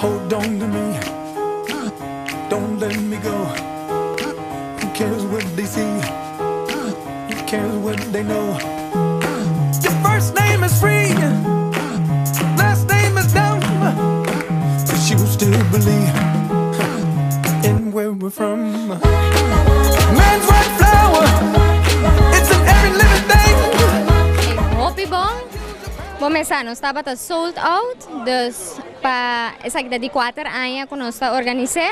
Hold on to me, don't let me go. Who cares what they see? Who cares what they know? Your first name is free, last name is dumb, but you still believe in where we're from. Man's white flower, it's in every living thing. Hopi bon. Bo mesa nos tabata sold out, dus pa esaki ta di kuater aña ku nos ta organis'é,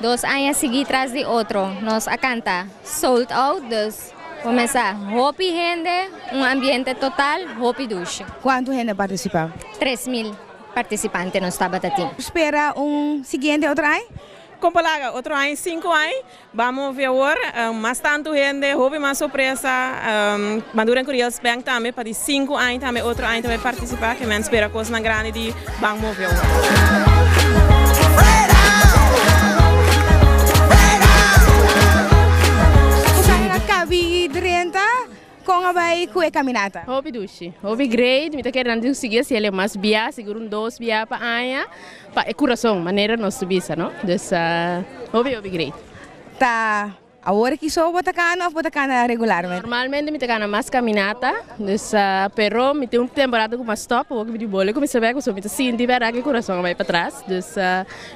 dos aña sigui tras di otro nos a kanta sold out, dus bo mesa hopi hende, un ambiente total hopi dushi. Kuantu hende a partisipá? 3000 partisipante nos tabata tin. Spera un siguiente otro aña? Kompalaga, otro aña sinku aña Ban move awor, mas tantu hende, hopi mas sorpresa. Maduro en Curiels Bank tambe pa di sinku aña tambe otro aña ta bai participa ke men spera kosnan grandi di Ban Move awor. Usana kabi drenta Kon a bai ku e kaminata? Hopi dushi, hopi great, mi ta kere nan tin sigui hasi el e mas bia, sigur un dos bia pa aña, pa e kurason, manera nos ta bisa no, dus hopi hopi great. Ta awor aki so bo ta kana of bo ta kana regularmente? Normalmente mi ta kana mas kaminata, dus pero mi tin un temporada ku mi a stop, awor ku mi di bole kuminsa bek pasobra mi ta sinti bèrdat ku e kurason a bai patras, dus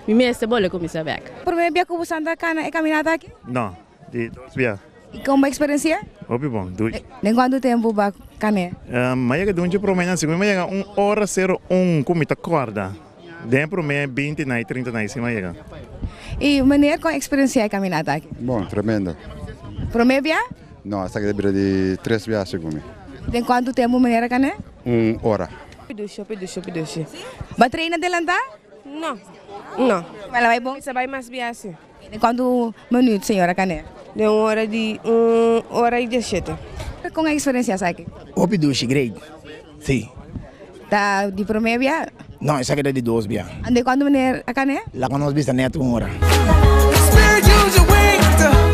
mi mester bole kuminsa bek. Prome bia ku bo san ta kana e kaminata aki? No, di dos bia. I kon bo eksperensia? Hopi bon, dushi. Den kuantu tempu bo a kan'é? Mi a yega dunchi promé nan, segun mi a yega un ora sero un ku mi ta kòrda. Den e promé binti nai, trinta nai si mi a yega. I meneer kon eksperensia e kaminata aki? Bon, tremendo. Promé bia? No, esaki ta bira di tres bia segun mi. Den kuantu tempu meneer a kan'é? Un ora. Hopi dushi, hopi dushi, hopi dushi. Si? Bo a train adelantá? No, no. Mela bai bon? Mi sa bai mas bia si. Den kuantu minuut señora Caner? Den un ora di un ora y diesiete. Kon e eksperensia esaki? Hopi dushi, great. Si. Ta di prome bia? No, esaki ta di dos bia. Den kuantu meneer a Caner? Laga nos bisa net un ora. Spirit use your wings to.